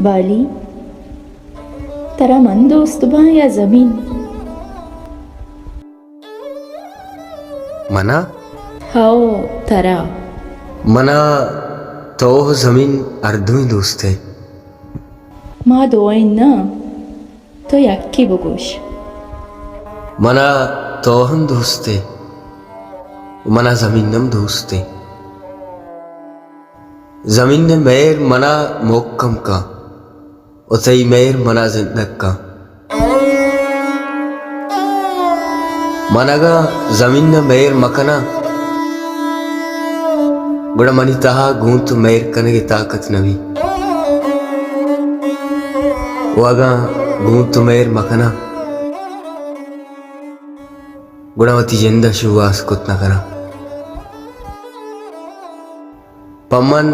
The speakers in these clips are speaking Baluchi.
بالی، ترا من دوست باں یا زمین؟ منا؟ ہئو، ترا۔ منا تو و زمین ہر دوئیں دوست ایں۔ ما دوئیں نہ، تو یکے بگوش۔ منا تو ہم دوست ئے و منا زمین ہم دوست ایں۔ زمین ءِ مہر منا مھکم کن و تئی مہر منا زندگ کن۔ من اگاں زمین ءَ مہر مکناں، گڑا منی تہا گوں تو مہر کنگ ءِ طاقت نہ بیت۔ و اگاں گوں تو مہر مکناں، گڑا وتی جند ءَ شوہاز کت نہ کناں۔ پہ من،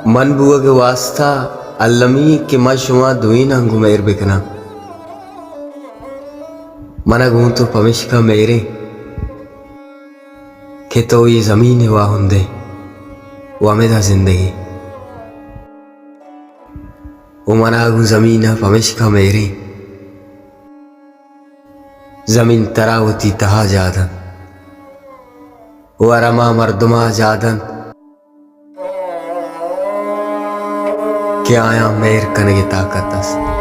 من بوگ ءِ واستہ المی انت کہ من شما دوئیناں گوں مہر بکناں۔ من ءَ گوں تو پمیشکا مہر انت کہ تو اے زمین ءِ واہند ئے و ہمدا زندگ ئے۔ و من ءَ گوں زمین ءَ پمیشکا مہر انت، زمین ترا وتی تہا جاہ دنت و ہر ہما مردم ءَ جاہ دنت کہ آیاں مہر کنگ ءِ طاقت است۔